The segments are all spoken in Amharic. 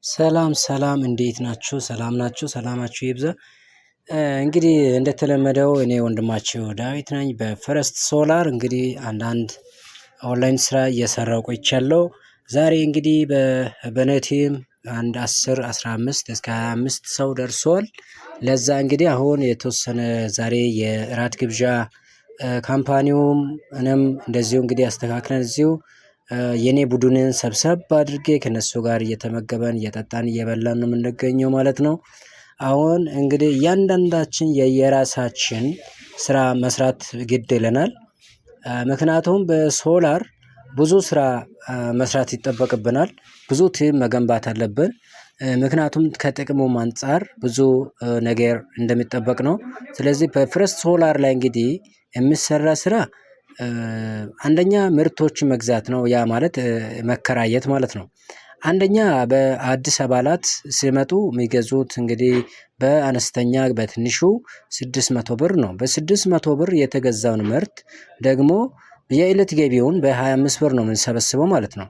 ሰላም ሰላም እንዴት ናችሁ? ሰላም ናችሁ? ሰላማችሁ ይብዛ። እንግዲህ እንደተለመደው እኔ ወንድማችሁ ዳዊት ነኝ። በ First Solar እንግዲህ አንዳንድ ኦንላይን ስራ እየሰራው ቆይቻለሁ። ዛሬ እንግዲህ በእኔ team አንድ 10 15 እስከ 25 ሰው ደርሷል። ለዛ እንግዲህ አሁን የተወሰነ ዛሬ የእራት ግብዣ company ውም እኔም እንደዚሁ እንግዲህ አስተካክለን እዚሁ የኔ ቡድንን ሰብሰብ አድርጌ ከነሱ ጋር እየተመገበን እየጠጣን እየበላን ነው የምንገኘው ማለት ነው። አሁን እንግዲህ እያንዳንዳችን የየራሳችን ስራ መስራት ግድ ይለናል። ምክንያቱም በሶላር ብዙ ስራ መስራት ይጠበቅብናል። ብዙ team መገንባት አለብን። ምክንያቱም ከጥቅሙም አንፃር ብዙ ነገር እንደሚጠበቅ ነው። ስለዚህ በ First Solar ላይ እንግዲህ የሚሰራ ስራ አንደኛ ምርቶችን መግዛት ነው፣ ያ ማለት መከራየት ማለት ነው። አንደኛ በአዲስ አባላት ሲመጡ የሚገዙት እንግዲህ በአነስተኛ በትንሹ 600 ብር ነው። በ600 ብር የተገዛውን ምርት ደግሞ የእለት ገቢውን በ25 ብር ነው የምንሰበስበው ማለት ነው።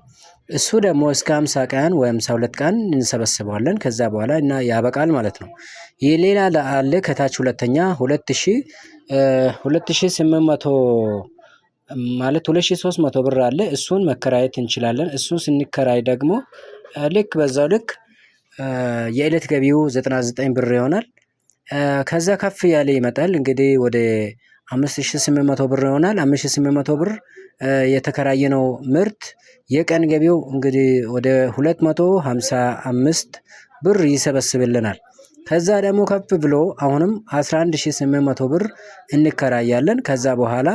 እሱ ደግሞ እስከ 50 ቀን ወይም 52 ቀን እንሰበስበዋለን። ከዛ በኋላ እና ያበቃል ማለት ነው። ይህ ሌላ አለ ከታች ሁለተኛ 2000 2800 ማለት 2300 ብር አለ። እሱን መከራየት እንችላለን። እሱን ስንከራይ ደግሞ ልክ በዛው ልክ የእለት ገቢው 99 ብር ይሆናል። ከዛ ከፍ ያለ ይመጣል እንግዲህ ወደ 5800 ብር ይሆናል። 5800 ብር የተከራየነው ምርት የቀን ገቢው እንግዲህ ወደ 255 ብር ይሰበስብልናል። ከዛ ደግሞ ከፍ ብሎ አሁንም 11800 ብር እንከራያለን። ከዛ በኋላ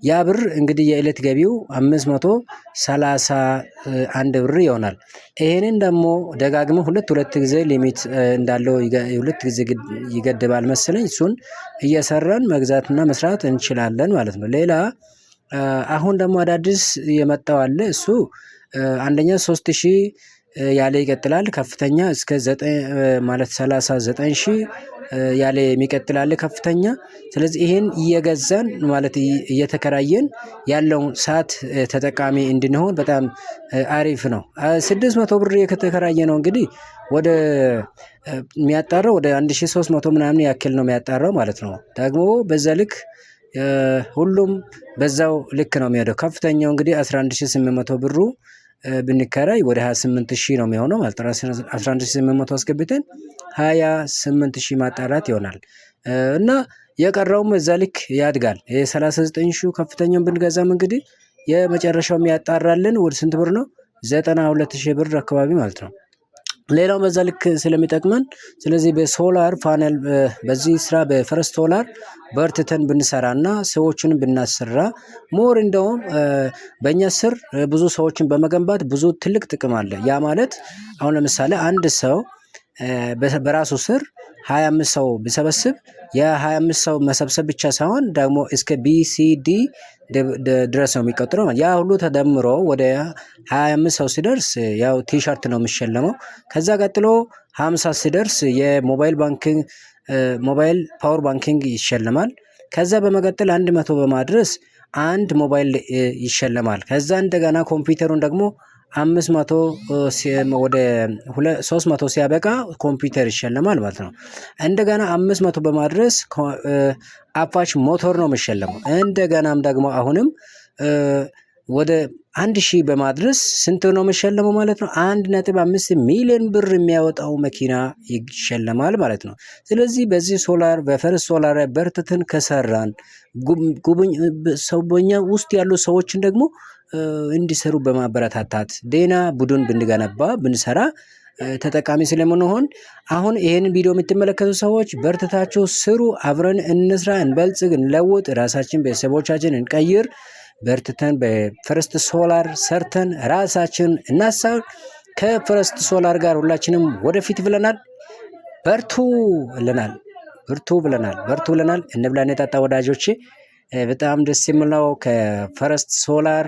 ያ ብር እንግዲህ የእለት ገቢው 531 ብር ይሆናል። ይሄንን ደግሞ ደጋግሞ ሁለት ሁለት ጊዜ limit እንዳለው ሁለት ጊዜ ይገድባል መሰለኝ። እሱን እየሰራን መግዛትና መስራት እንችላለን ማለት ነው። ሌላ አሁን ደግሞ አዳዲስ የመጣው አለ። እሱ አንደኛ 3000 ያለ ይቀጥላል። ከፍተኛ እስከ 9 ማለት 39,000 ያለ የሚቀጥል አለ ከፍተኛ። ስለዚህ ይሄን እየገዛን ማለት እየተከራየን ያለውን ሰዓት ተጠቃሚ እንድንሆን በጣም አሪፍ ነው። 600 ብር ከተከራየ ነው እንግዲህ ወደ የሚያጣራው ወደ 1300 ምናምን ያክል ነው የሚያጣራው ማለት ነው። ደግሞ በዛ ልክ ሁሉም በዛው ልክ ነው የሚሄደው። ከፍተኛው እንግዲህ 11800 ብሩ ብንከራይ ወደ 28,000 ነው የሚሆነው ማለት ነው። 11800 አስገብተን 28,000 ማጣራት ይሆናል። እና የቀረውም እዛ ልክ ያድጋል። የ39,000 ከፍተኛውን ብንገዛም እንግዲህ የመጨረሻው የሚያጣራልን ወደ ስንት ብር ነው? 92,000 ብር አካባቢ ማለት ነው። ሌላው በዛ ልክ ስለሚጠቅመን ስለዚህ በ solar panel በዚህ ስራ በ First Solar በርትተን ብንሰራና ሰዎችን ብናሰራ more እንደውም በእኛ ስር ብዙ ሰዎችን በመገንባት ብዙ ትልቅ ጥቅም አለ። ያ ማለት አሁን ለምሳሌ አንድ ሰው በራሱ ስር 25 ሰው ቢሰበስብ የ25 ሰው መሰብሰብ ብቻ ሳይሆን ደግሞ እስከ BCD ድረስ ነው የሚቆጥረው። ያ ሁሉ ተደምሮ ወደ 25 ሰው ሲደርስ ያው ቲሸርት ነው የሚሸለመው። ከዛ ቀጥሎ 50 ሲደርስ የ mobile banking mobile power banking ይሸለማል። ከዛ በመቀጠል 100 በማድረስ አንድ ሞባይል ይሸለማል። ከዛ እንደገና ኮምፒውተሩን ደግሞ 500 ወደ 300 ሲያበቃ ኮምፒውተር ይሸለማል ማለት ነው። እንደገና 500 በማድረስ አፓች ሞተር ነው የሚሸለመው። እንደገናም ደግሞ አሁንም ወደ 1000 በማድረስ ስንት ነው የሚሸለመው ማለት ነው? 1.5 ሚሊዮን ብር የሚያወጣው መኪና ይሸለማል ማለት ነው። ስለዚህ በዚህ ሶላር በ First Solar በርትተን ከሰራን ጉብኝ ሰው በኛ ውስጥ ያሉ ሰዎችን ደግሞ እንዲሰሩ በማበረታታት ደህና ቡድን ብንገነባ ብንሰራ ተጠቃሚ ስለምንሆን አሁን ይሄንን ቪዲዮ የምትመለከቱ ሰዎች በርትታችሁ ስሩ። አብረን እንስራ፣ እንበልጽግ፣ እንለውጥ፣ ራሳችን ቤተሰቦቻችን እንቀይር። በርትተን በ First Solar ሰርተን ራሳችን እናሳብ። ከ First Solar ጋር ሁላችንም ወደፊት ብለናል። በርቱ ብለናል። ብርቱ ብለናል። በርቱ ብለናል። እንብላ እንጠጣ ወዳጆቼ። በጣም ደስ የሚል ነው። ከ First Solar።